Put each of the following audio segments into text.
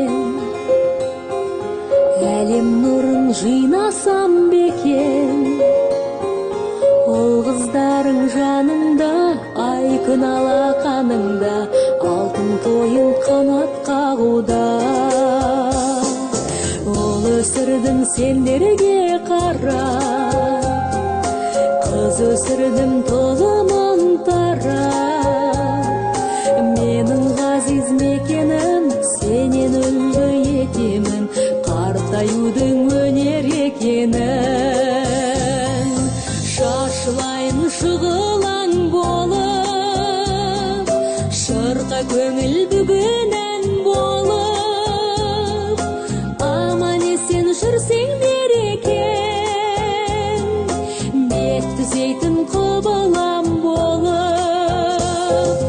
Екен, әлем нұрын жинасам бекен. Ұл қыздарың жаныңда, ай күн алақаныңда, алтын тойың қанат қағуда. Ұл өсірдім сендерге қарап, қыз өсірдім тұлымын тарап. Менің ғазиз мекенім, сенен үлгі етемін, қартаюдың өнер екенін. Шашылайын шұғылаң болып, шырқа көңіл бүгін ән болып. Аман есен жүрсеңдер екен, бет түзейтін құбылам болып.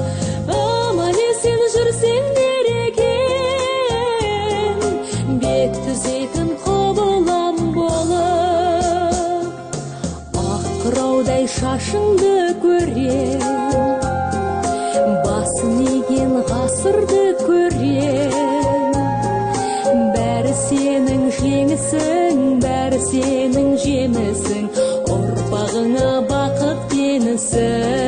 Аман есен жүрсеңдер екен, бет түзейтін құбылам болып. Ақ қыраудай шашыңды көрем, басын иген ғасырды көрем. Бәрі сенің жеңісің, бәрі сенің жемісің, ұрпағыңа бақыт кенісің.